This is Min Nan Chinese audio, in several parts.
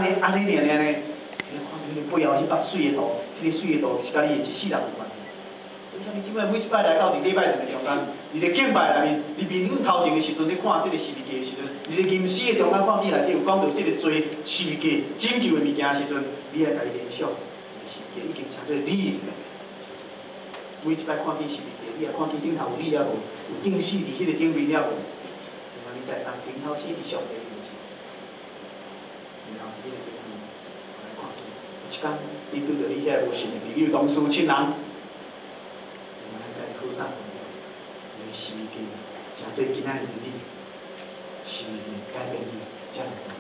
按呢按呢爾爾呢，你看彼个背後彼幅媠的圖，彼个媠的圖是佮你的一世人有關。像你這擺每一擺來到佇禮拜堂的中間，佇咧敬拜內面，佇面向頭前的時陣，咧看這个十字架的時陣，佇咧吟詩的中間看見內底有講到這个罪十字架拯救的物件的時陣，你愛共伊聯想，十字架已經成做你的。每一擺看見十字架，你也看見頂頭有你抑無？有釘死佇彼个頂面抑無？然後你才會當頂頭死佇上帝面前，然後佇彼个頂面來看見。有一工，你拄著你遐無信的朋友、同事、親人，然後咱共伊好散，因為十字架成做今仔日的你，十字架改變你遮爾大。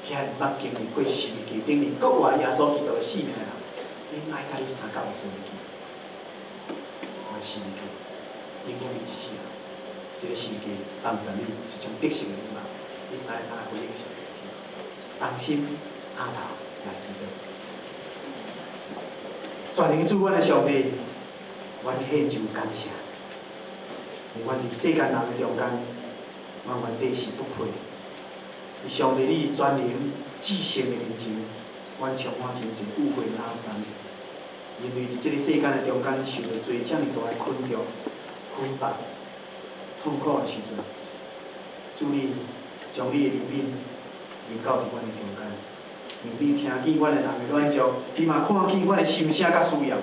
遐毋捌經歷過十字架頂面閣活耶穌基督的性命的人，你莫共你相共有相記。十字架影響你一世人，這个十字架幫助你一種得勝的禮物，你莫通來回應上帝，同心阿頭來祈禱。全能主，阮的上帝，阮獻上感謝。阮佇世間人的中間，阮原底是不配。上帝，你全能至聖的面前，阮充滿真濟誤會阿三。因為佇這个世間的中間，受著罪遮爾大的困局、捆綁、痛苦的時陣，主你將你的憐憫臨到佇阮的中間，因為你聽見阮的人的軟弱，你嘛看見阮的心聲佮需要，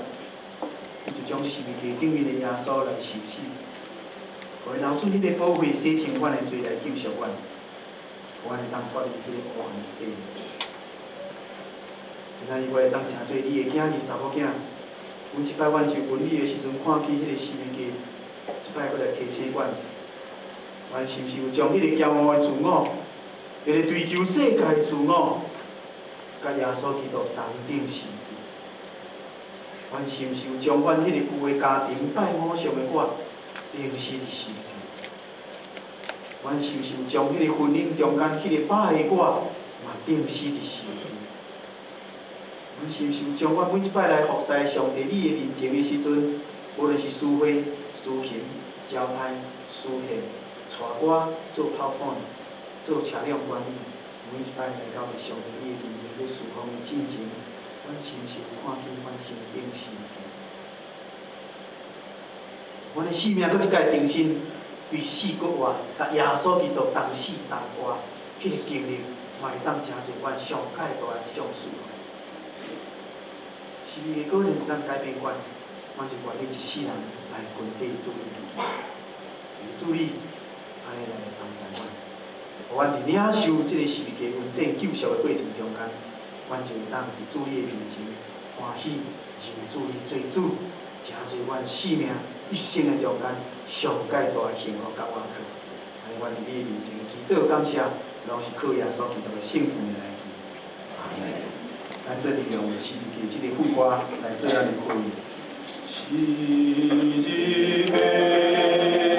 你就將十字架頂面的耶穌來受死，予伊流出彼个寶血，洗清阮的罪來救贖阮，予阮會當脫離彼个黑暗的勢力。今仔日我會當成做你的囝兒、查某囝，每一擺阮受割禮的時陣，看見彼个十字架，這擺閣來提醒阮，阮是毋是有將彼個驕傲的自我，彼個追求世界的自我，佮耶穌基督同釘十字架？阮是毋是有將阮彼個舊的家庭拜偶像的我釘死佇十字架？阮是毋是有將彼個婚姻中間彼個歹的我，嘛釘死佇十字架？阮是毋是有將阮每一擺來服侍上帝你的面前的時陣，無論是司會、司琴、招待、司獻、帶歌、做 PowerPoint、做車輛管理，每一擺來到上帝你的面前去侍奉的進前，阮是毋是有看見阮先釘十字架？阮的性命閣一擺重新對死閣活，佮耶穌基督同死同活，彼个經歷嘛會當成做阮上蓋大的賞賜。十字架果然會當改變阮，阮就願意一世人來跟綴主你。主你按呢來幫助阮，予阮佇領受這个十字架恩典救贖的過程中間，阮就會當佇主你的面前歡喜認主你做主，成做阮性命一生的中間上蓋大的幸福佮滿足。按呢，阮佇你的面前祈禱感謝，攏是靠耶穌基督的聖名來祈。阿門。咱做陣用十字架這个副歌來做咱的回應。十字架。